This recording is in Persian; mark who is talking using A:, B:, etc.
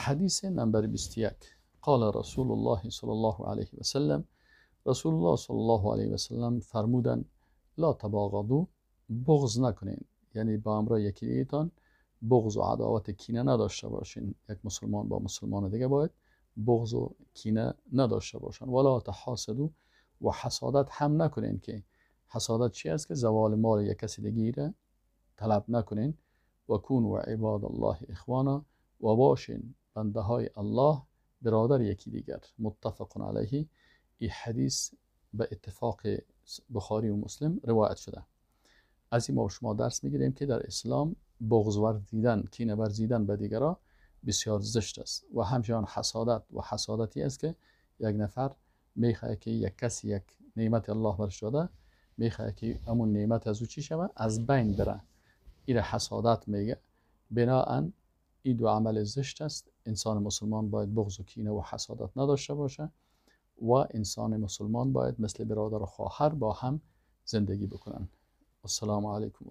A: حدیث نمبر 21، قال رسول الله صلی الله علیه و سلم، رسول الله صلی الله علیه و سلم فرمودن لا تباغضوا، بغض نکنین، یعنی با امرای یکی دیگه‌تان بغض و عداوت کینه نداشته باشین. یک مسلمان با مسلمان دیگه باید بغض و کینه نداشته باشن. ولا تحاسدوا، و حسادت هم نکنین، که حسادت چی است؟ که زوال مال یک کسی دیگه طلب نکنین. و کونوا عباد الله اخوانا، و باشین بنده های الله برادر یکی دیگر. متفق علیه. این حدیث به اتفاق بخاری و مسلم روایت شده. از این ما شما درس میگیریم که در اسلام بغض ورزیدن، کینه ورزیدن به دیگران بسیار زشت است و همچنان حسادت، و حسادتی است که یک نفر میخواد که یک کسی یک نعمت الله برش داده، میخواد که همون نعمت از او چی شود؟ از بین بره. این حسادت میگه. بناهن این دو عمل زشت است. انسان مسلمان باید بغض و کینه و حسادت نداشته باشه و انسان مسلمان باید مثل برادر و خواهر با هم زندگی بکنن. السلام علیکم.